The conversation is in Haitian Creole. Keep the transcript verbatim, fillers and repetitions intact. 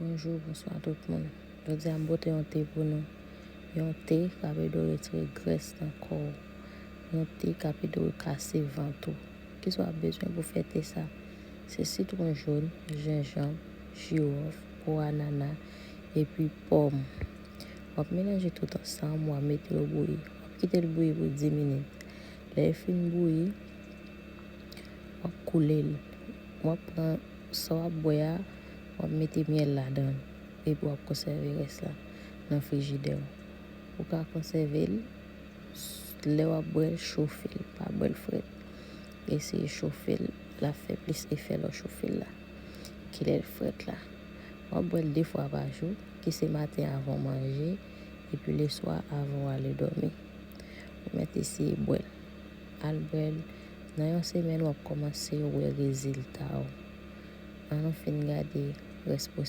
Bonjou, bonswa tout moun. Jodi a m pote yon te pou nou. Yon te k ap ede w retire grès nan kò w. Yon te k ap ede w kase vant ou. Kisa w ap bezwen pou fè te sa? Se sitwon jòn, jenjanm, jiwòf, po anana, epi pòm. W ap melanje tout ansanm, w ap mete yo bouyi. W ap kite l bouyi pou dis minit. Lè l fin bouyi, w ap koule l. W ap pran sa w ap bwè a, w ap mete myèl ladan l, epi w ap konsève rès la nan frijidè w. Ou ka konsève l, lè w ap bwè l, chofe l, pa bwè l frèt. Eseye chofe l, l ap fè plis efè lè w chofe l la. Kilè l frèt la. W ap bwè l de fwa pa jou, ki se maten avan w manje, epi leswa avan w ale dòmi. Ou mèt eseye bwè l. Al bwè l. Nan yon semèn, w ap kòmanse wè rezilta w. An nou fin gade rès pwosè